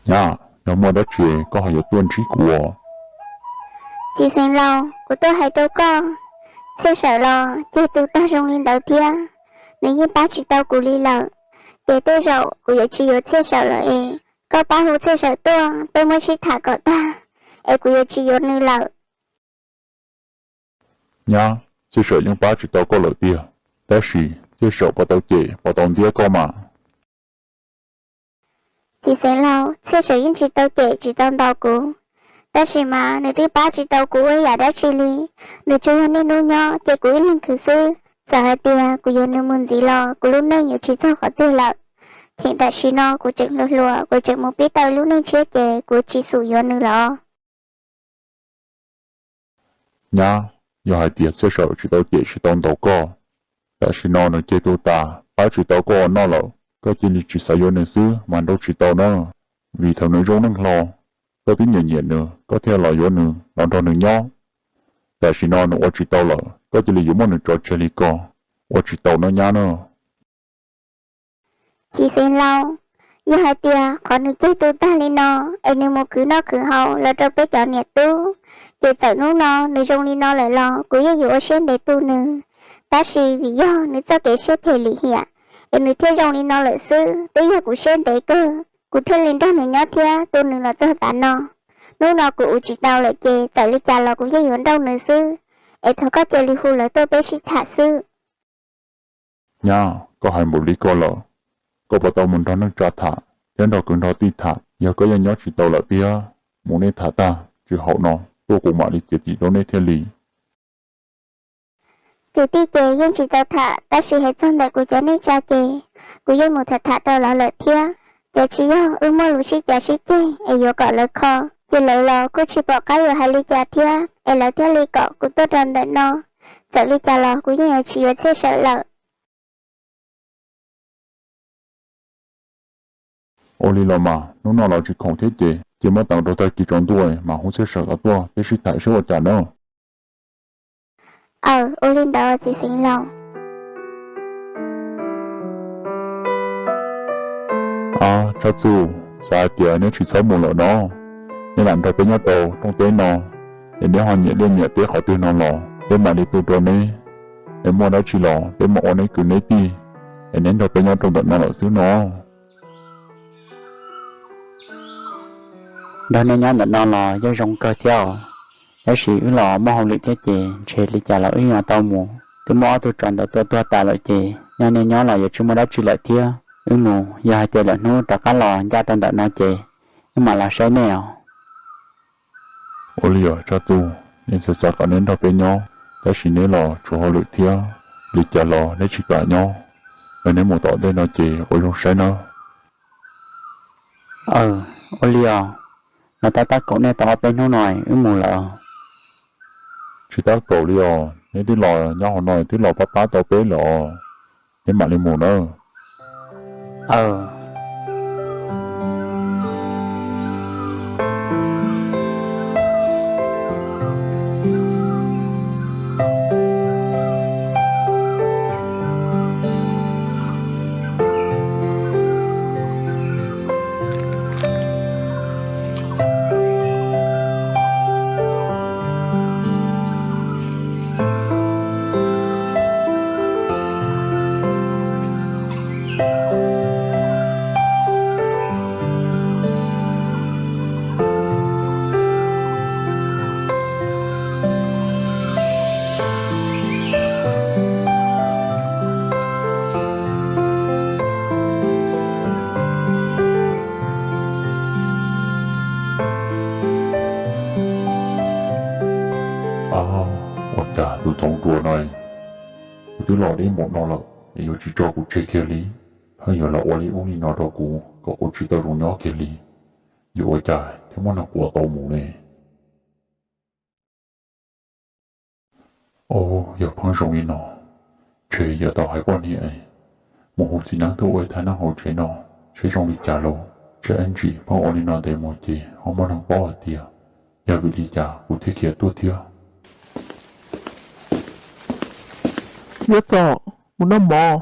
Nyab, yog muaj dab tsi koj ho yuav tuaj ntsib kuv? Txiv xeev laus, kuv tuaj hais rau koj, Txhiaj Sawm los ceg tus tag zoo li ntawd thiab, nws yeej pab tsis tau kuv li lawm. Ces tej zaum kuv yuav tsis yuav Txhiaj Sawm lawm es koj pab hu Txhiaj Sawm tuaj peb muab sib tham kom tag, es kuv yuav tsis yuav nws lawm. Nyab, Txhiaj Sawm yeej pab tsis tau koj lawm tiag, tab sis Txhiaj Sawm puas tau cem puas tau ntiab koj mas? Txiv xeev laus, Txhiaj Sawm yeej tsis tau cem tsis tau ntaus kuv, tab sis mas nws twb pab tsis tau kuv ua ib yam dab tsi li. Nws tsuas yog niaj hnub nyob cem kuv ib leeg khwv xwb. Txawm hais tias kuv yuav nws mus ntxiv los kuv lub neej yuav tsis txog qhov twg lawm. Cheem tam sim no kuv tseem hluas hluas, kuv tseem mus pib tau lub neej tshiab ces kuv tsis xum yuav nws lawm. Nyab, yog hais tias Txhiaj Sawm tsis tau cem tsis tau ntaus koj, tam sim no nws ceg tus tas pab tsis tau koj ua noj lawm, koj cia li tsis xav yuav nws xwb mas nrauj tsis tau na. Vim thaum nws zoo neej hlo, koj twb nyiam nyiam nws koj thiaj los yuav nws los nrog nws nyob. Tam sim no nws ua tsis tau lawm, koj cia li yuav muab nws tso tseg li ko, ua tsis tau no nyab na. Txiv xeev laus, yog hais tias qhov nws ceg tus tag li no es nws mus khwv noj khwv haus los rau peb cov niam tub, ces txawm hnub no nws zoo li no lawm los kuv yeej yuav ua siab ntev tu nws. Tab sis vim yog nws txoj kev siab phem lim hiam es nws thiaj zoo li no lawm xwb. Twb yog kuv siab ntev kawg kuv thiaj li nrog nws nyob thiab tu nws los txog tav no. Hnub no kuv ua tsis tau lawm ces txawm li cas los kuv yeej yuav nrauj nws xwb. Es thov koj cia li hu lawv tuaj peb sib tham xwb. Nyab, koj hais npaum li ko lawm, koj puas tau mus nrog neej tsa tham thiab nrog kwv nrog tij tham? Yog koj yeej nyob tsis tau lawm thiab, mus nej tham tag tsis haum no tuaj kuv mam li txiav txim rau nej thiaj li. Kwv tij ces yeej tsis tau tham, tab sis hais txog ntawm kuv cov neej tsa ces kuv yeej mus tham tham rau lawv lawm thiab. Ces tsis yog wb muaj lus sib cav sib ceg es yuav kom lawv kho, ces lawv los kuj tsis pom qab yuav hais li cas thiab es lawv thiaj li kom kuv tuaj rau ntawm no. Txawm li cas los kuv yeej yuav tsis yuav Txhiaj Sawm lawm. Ua li los mas, hnub no los tsis khoom thiab ces cia muab teem rau tag kis tsaus ntuj mas hu Txhiaj Sawm los tuaj peb sib tham seb ua cas na. Aw, ua li ntawd txiv xeev laus. Ab, Tshaj Txuj, xav hais tias neb tsis txhob mus lawm no, neb lam nrog peb nyob rau rooj teb no, es neb ho nyiam liaj nyiam teb qhov twg no los peb mam li tu rau neb, es muaj dab tsi los peb mam ua neb kwv neb tij, es neb nrog peb nyob rau ntawm no lawm xwb no. Nrog nej nyob ntawm no los yeej zoo kawg thiab os, tab sis wb los muaj hauj lwm thiab ces ntshe li cas los wb yuav tau mus. Twb muaj ob tug tsov ntawd tua tuag tas lawm ces nyob nej nyob los yuav tsis muaj dab tsi lawm thiab. Wb mus, yog hais tias lwm hnub rov qab los ncaj rau ntawm no ces wb mam los saib nej os. Ua li os Tshaj Txuj, yeej xav xav kom neb nrog peb nyob, tab sis neb los tshuav hauj lwm thiab, li cas los neb tsis kam nyob, yog neb mus tom ntej no ces ua zoo saib nawb. Aw, ua li os, los tab tab kaum nej tau ob peb hnub no wb mus lawm. Tsis tab kaum li os, neb twb los nyob hauv no twb los pab pab tau peb lawm os, neb mam li mus nawb. Aw. Ua cas tus txoov ruas no, kuv twb los deb npaum no lawm es yuav tsis tso kuv tseg kiag li, pheej yuav los ua li ub li no rau kuv kom kuv tsis tau zoo nyob kiag li. Yuav ua cas thiaj muab nws quas tau mus ne? Au, yog pheej zoo li no, ntshe yuav tau hais poj niam mus hu txiv neeb tuaj ua ib thaj neeb hauv tsev no, seb zoo li cas lauj. Tsam ib ntsis pheej ua li no ntev mus ces ho muaj neeg paub hais tias yog vim li cas kuv thiaj khiav tuaj thiab. Yuav txog, mus noj mov.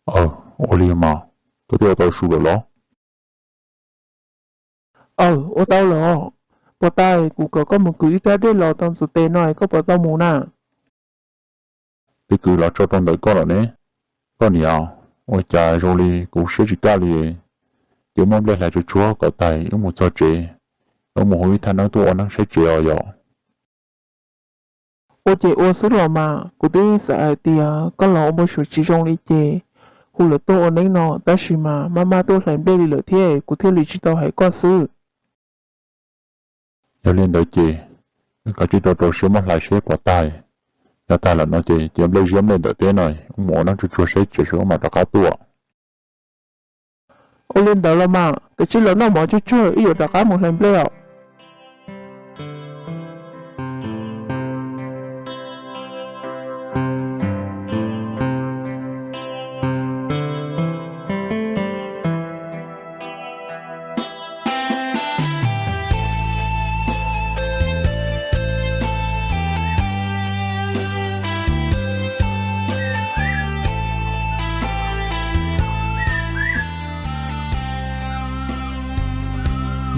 Aw, ua li mas, koj twb ua tau su lawm los? Aw, ua tau lawm. Puas tas kuv kom koj mus kwv ib rab dej los tau ntxuav tes no es koj puas tau mus na? Twb kwv los tso rau ntawm koj lawm ne. Koj niam, ua cas zoo li kuv siab tsis kaj li. Ces muab nplej hlais tsuag tsuag kom tag wb mus txog tsev, wb mus hu ib thaj neeb tuaj ua neeb saib tsev os yom. Ua ces ua xwb los mas, kuv twb xav hais tias koj los ua npau suav tsis zoo li ces hu lawv tuaj ua neeb no, tab sis mas maj maj tuaj hlais nplej li lawm thiab kuv thiaj li tsis tau hais koj xwb. Yog li ntawd ces wb kav tsij rau rau siab muab hlais seb puas tag. Yog tag lawm no ces cia nplej ziab nplej ntawm teb no, wb mus ua neeb tsuag tsuag saib tsev seb wb mam rov qab tuaj. Ua li ntawd los mas, kav tsij los noj mov tsuag tsuag wb yuav rov qab mus hlais nplej os.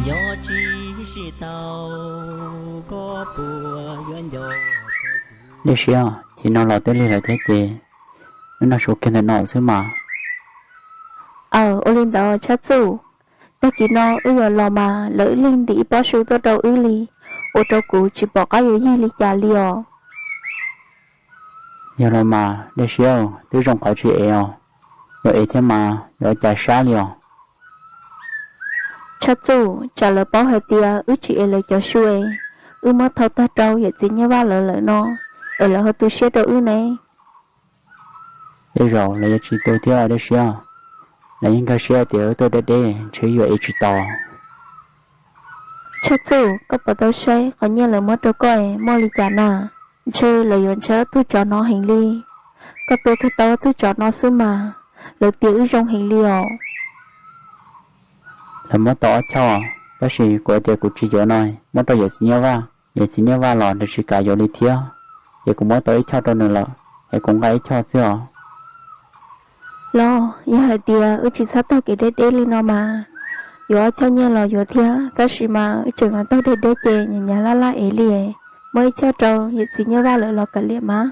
Yog tsis sib tau, koj puas yuav nco? Dej Siab, ces no los twb lig lawm thiab ces wb noj su kiag ntawm no xwb mas. Aw, ua li ntawd Tshaj Txuj, tag kis no wb yuav los mas lawv wb leeg ntim ib pob su tuaj rau wb li, ua rau kuv tsis pom qab yuav yig li cas li os. Yog los mas Dej Siab, twb zoo qhov tsis ev os, yog ev thiab mas yuav cas sab li os. Tshaj Txuj, tsam lawv paub hais tias wb tsis ev lawv cov su es wb muab thau tag rau yawm txiv Nyiaj Vaj lawv lawm no, es lawv ho tu siab rau wb ne. Tej zaum lawv yuav tsis tu thiab Dej Siab, lawv yeej nkag siab tias wb tuaj deb deb ntshe yuav ev tsis tau. Tshaj Txuj, koj puas tau saib qhov nyiaj lawv muab rau koj es muaj li cas na? Ntshe lawv yuav ntshai ob tug tsov no heev li. Koj tua kiag tau ob tug tsov no xwb mas, lawv tias wb zoo heev li os. Lawv muab tau ob choj, tab sis kuv hais tias kuv tsis yuav no, muab rau yawm txiv Nyiaj Vaj, yawm txiv Nyiaj Vaj los nws tsis kam yuav li thiab, ces kuv muab tau ib choj rau nws lawm, es kuv nqa ib choj xwb os. Los yog hais tias wb tsis txhob taug kev deb deb li no mas, yuav ob choj nyiaj los yuav thiab, tab sis mas wb tseem los taug deb deb ces nyav nyav laj laj ev li. Muab ib choj rau yawm txiv Nyiaj Vaj lawv los kav liam mas.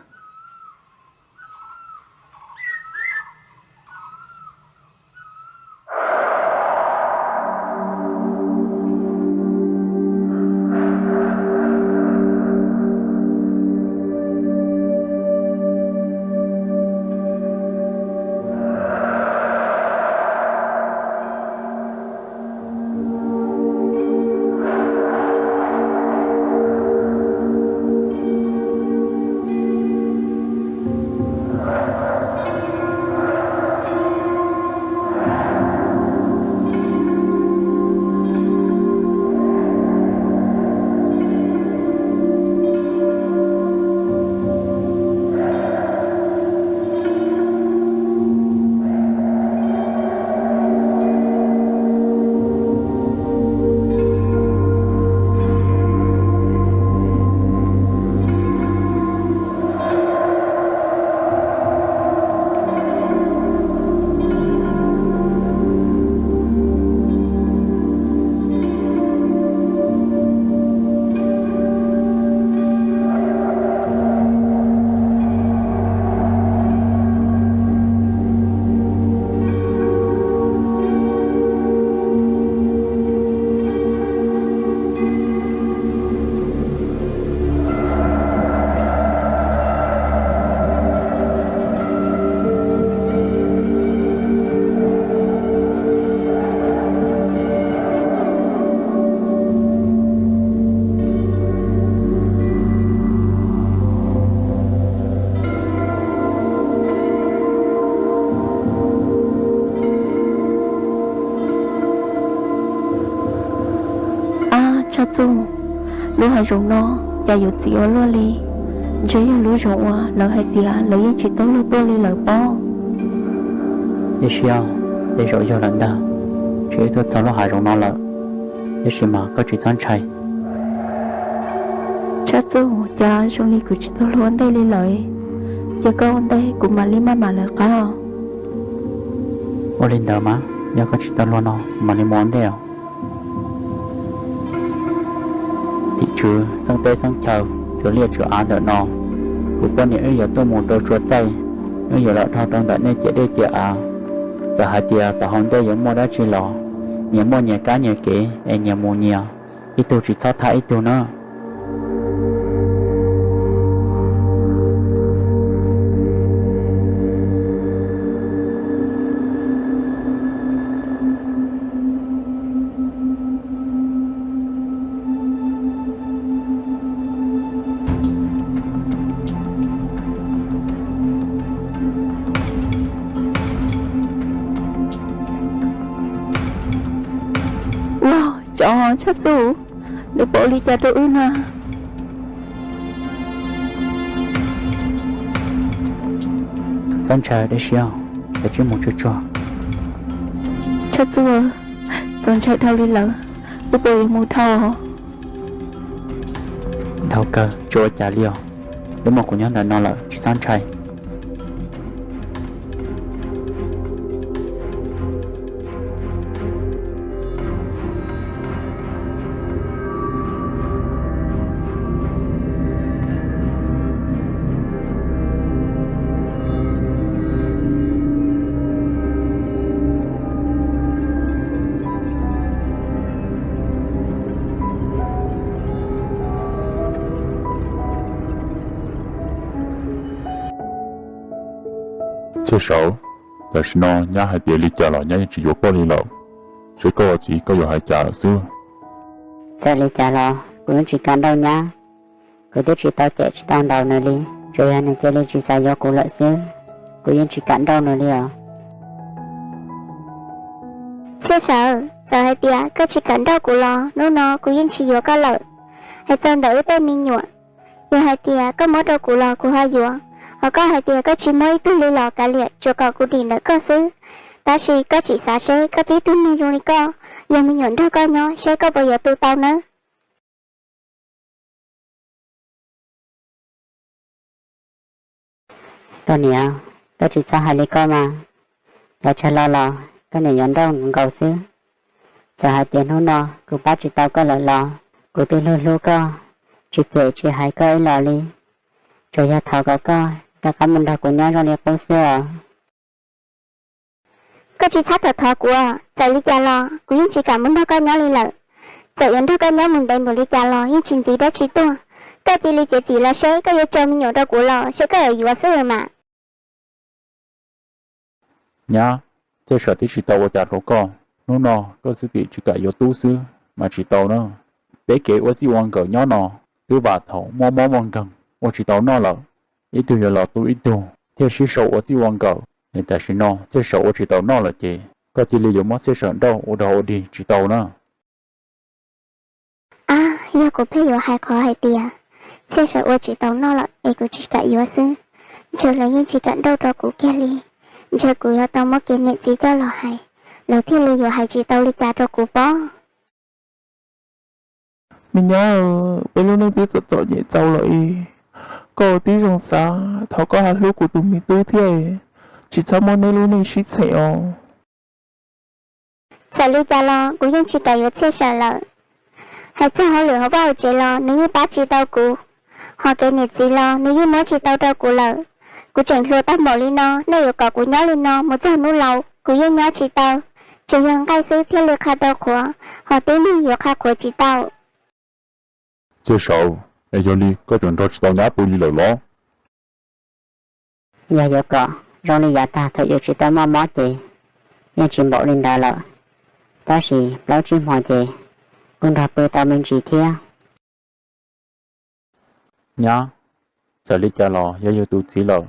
Ab, Tshaj Txuj, lub hav zoov no cas yuav txiv ua luaj li. Ntshe yog lub zoov uas lawv hais tias lawv yeej tsis tau luag tuaj li lawm pob. Dej Siab, tej zaum yog lawm ntag, ntshe wb tuaj txog lub hav zoov no lawm, tiam sis mas koj tsis txhob ntshai. Tshaj Txuj, cas zoo li kuv tsis tau luag ua ntej li lawm. Cia koj ua ntej kuv mam li maj mam lawv qab. Ua li ntawd mas, yog koj tsis tau luag no kuv mam li mus ua ntej os. Tshwv xeeb teb xeeb chaw, tsuas liaj tsuas av ntawm no, kuv poj niam wb yuav tuaj mus rau tsuas txaij, wb yuav los dhau rau ntawm nej ciam dej ciam av. Txawm hais tias tom hauv ntej yuav muaj dab tsi los, nyias muaj nyias kab nyias kev es nyias mus nyias, ib tug tsis txhob thab ib tug na. Ua, tsov Tshaj Txuj, nws pom li cas rau wb na? Txhob ntshai, dej siab, kav tsij mus tsuag tsuag. Tshaj Txuj, txaus ntshai dhau li lawm, wb puas yuav mus dhau? Dhau kawg, tsis ua cas li os. Twb muaj kuv nyob ntawm no lawm, tsis txhob ntshai. Txhiaj Sawm, tam sim no nyab hais tias li cas los nyab yeej tsis yuav koj li lawm. Seb koj ua txiv koj yuav hais cas lawm xwb. Txawm li cas los kuv yeej tsis kam nrauj nyab. Kuv twb tsis tau cem tsis tau ntaus nws li, tsuas yog nws cia li tsis xav yuav kuv lawm xwb, kuv yeej tsis kam nrauj nws li os. Txhiaj Sawm, txawm hais tias koj tsis kam nrauj kuv los hnub no kuv yeej tsis yuav koj lawm. Hais txog ntawm wb tej me nyuam, yog hais tias koj muab rau kuv los kuv ho yuav, ho koj hais tias koj tsis muab ib tug li los kav liam, tsuas kom kuv dim ntawm koj xwb. Tab sis koj tsim xav seb koj tib tug neeg zoo li koj, yog me nyuam nrog koj nyob seb koj puas yuav tu tau nawb. Koj niam, koj tsis txhob hais li koj mas. Yav tsawg los los koj niam yuav nrauj nkaus xwb. Txawm hais tias hnub no kuv pab tsis tau koj lawm los kuv twb hlub hlub koj, tsis cem tsis hais koj ib los li. Tsuas yog thov kom koj rov qab mus nrog kuv nyob zoo li qub xwb os. Koj tsis txhob thov thov kuv, txawm li cas los kuv yeej tsis kam mus nrog koj nyob li lawm. Txawm yuav nrog koj nyob mus ntev npaum li cas los yeej tsis ntxiv dab tsi tuaj. Koj cia li txiav txim los seb koj yuav tso me nyuam rau kuv los seb koj yuav yuav xwb mas. Nyab, Txhiaj Sawm twb tsis tau ua cas rau koj, hnub no koj xwb tim tsis kam yuav tub xwb mas tsis tau na. Peb kev ua txij ua nkawm nyob no twb vam thaum muaj mob muaj nkeeg ua tsis tau noj lawm, ib tug yuav los tu ib tug thiaj sib sau ua txij ua nkawm. Es tam sim no Txhiaj Sawm ua tsis tau noj lawm ces koj cia li yuav muab Txhiaj Sawm nrauj ua dog ua dig tsis tau na. Ab, yog kuv pheej yuav hais qhov hais tias Txhiaj Sawm ua tsis tau noj lawm es kuv tsis kam yuav xwb, ntshe lawv yeej tsis kam nrauj rau kuv kiag li. Ntshe kuv yuav tau muab kev niam txiv coj los hais, lawv thiaj li yuav hais tsis tau li cas rau kuv pob. Me nyab, peb lub neej twb txom txom nyem tau lawm es koj ua tib zoo xav, thov koj ho hlub kuv tus me tub thiab, tsis txhob muab neb lub neej sib txheem os. Txawm li cas los kuv yeej tsis kam yuav Txhiaj Sawm lawm. Hais txog hauj lwm hauv vaj hauv tsev los nws yeej pab tsis tau kuv, ho kev niam txiv los nws yeej muab tsis tau rau kuv lawm. Kuv tseem hluas tag npaum li no, nej yuav kom kuv nyob li no mus txog hnub laus kuv yeej nyob tsis tau. Tsuas yog nqaij xwb thiaj li qha tau qhuav, ho tib neeg yuav qha qhuav tsis tau. Txhiaj Sawm, es yog li koj tseem nrog tsis tau nyab pw li lawm los? Yog yuav kom zoo li yav tag thaum yus tsis tau muaj mob ces yeej tsis npaum li ntawd lawm, tab sis plaub tsib hmo ces kuj nrog pw tau me ntsis thiab. Nyab, txawm li cas los yog yus tus txiv lawm,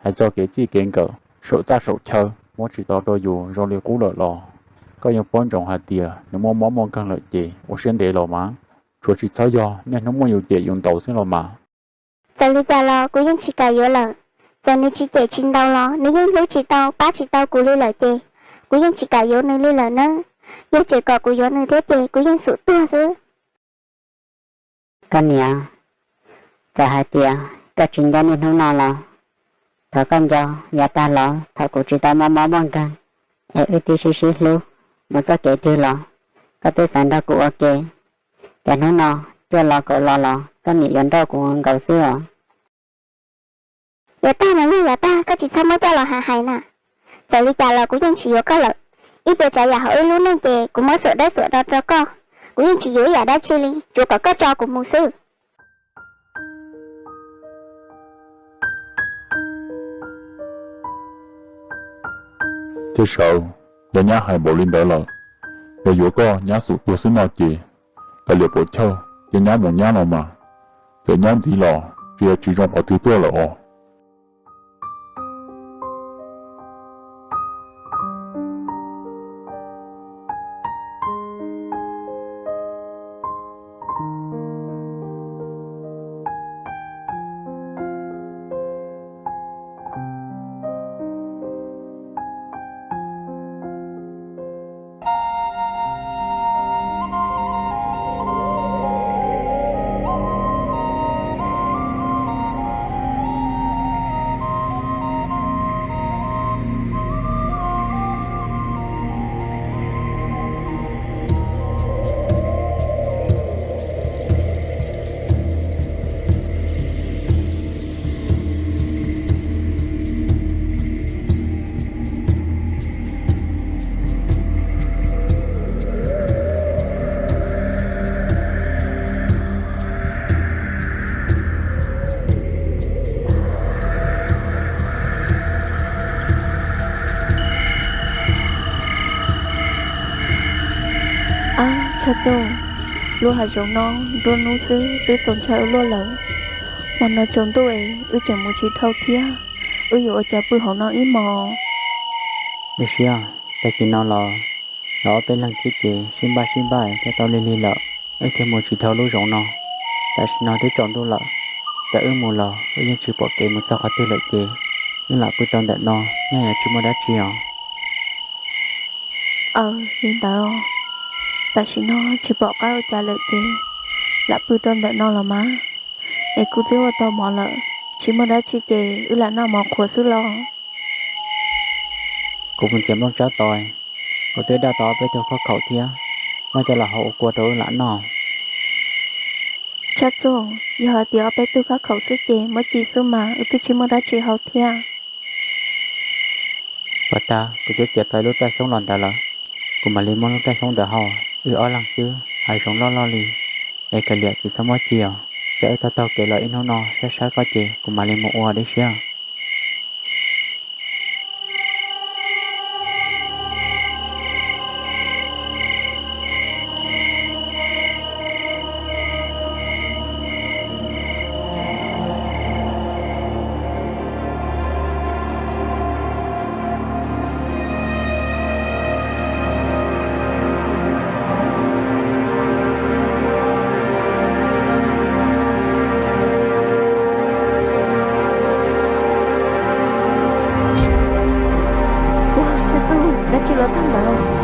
hais txog kev txij kev nkawm saum txaj saum chaw muab tsis tau rau yus zoo li qub lawm los, koj yeej paub ntsoov hais tias nws muaj mob muaj nkeeg lawm ces ua siab ntev los mas, tshuav tsis txhob yog niaj hnub muab yus cem yus ntaus xwb los mas. Txawm li cas los kuv yeej tsis kam yuav lawm. Txawm nws tsis cem tsis ntaus los nws yeej hlub tsis tau pab tsis tau kuv li lawm ces kuv yeej tsis kam yuav nws li lawm nawb. Yog tseem kom kuv yuav nws thiab ces kuv yeej xum tuag xwb. Koj niam, txawm hais tias koj tsis nco niaj hnub no los, thov koj nco yav tag los thaum kuv tsis tau muaj mob muaj nkeeg es wb twb sib sib hlub mus txoj kev twg los koj twb xav nrog kuv ua ke. Ces hnub no Yuav los kaum los los koj niam yuav nrauj kuv nkaus xwb os. Yuav tag mas yeej yuav tag, koj tsis txhob muab coj los hais hais na. Txawm li cas los kuv yeej tsis yuav koj lawm. Ib puas tsav yam hauv ib lub neej ces kuv muab xuam dawb xuam do rau koj, kuv yeej tsis yuav ib yam dab tsi li, tsuas kom koj tso kuv mus xwb. Ces sawv, yog nyab hais npaum li ntawd lawm, yog yuav koj nyab xum tuag xwb no ces, kav liam puam chawj, cia nyab mus nyab no mas, txawm nyab ntxiv los tsis yog tsis zoo qhov twg tuaj lawm os. Ab, Tshaj Txuj, lub hav zoov no nruab hnub xwb twb txaus ntshai ua luaj lawm. Hmo no tsaus ntuj es wb tseem mus tsis dhau thiab, wb yuav ua cas pw hauv no ib hmos? Ua siab, tag kis no los, los ob peb leeg thiab ces sib npaj sib npaj thiaj tau lig lig lawm, wb thiaj mus tsis dhau lub zoov no. Tam sim no twb tsaus ntuj lawm, txawm wb mus los wb yeej tsis pom kev mus txog qhov twg lawm ces, wb lam pw rau ntawm no, nyaj yuav tsis muaj dab tsi os. Aws, li ntawd, tam sim no tsis pom qab ua cas lawm ces, lam pw rau ntawm no los mas. Es kuv twb ua tau mov lawm, tsis muaj dab tsi ces wb lam noj mov qhuav xwb los. Kuv mus ntxias nplooj tsawb tos, kuv twb daj tau ob peb tug khab khaum thiab, muab coj los hau ua kua rau wb lam noj. Tshaj Txuj, yog hais tias ob peb tug khab khaum xwb ces muab ci xwb mas wb twb tsis muaj dab tsi hau thiab. Puas tag, kuv twb txiav tau ib lub raj xyoob los ntawd lawm, kuv mam li muab lub raj xyoob ntawd hau, wb ob leeg xwb, hav zoov loj loj li. Es kav liam tsis txhob muab ci os, ces wb taug taug kev los ib hnub no saib saib koj ces kuv mam li mus ua dib siab. Ua, Tshaj Txuj, dab tsi los txog ntawd?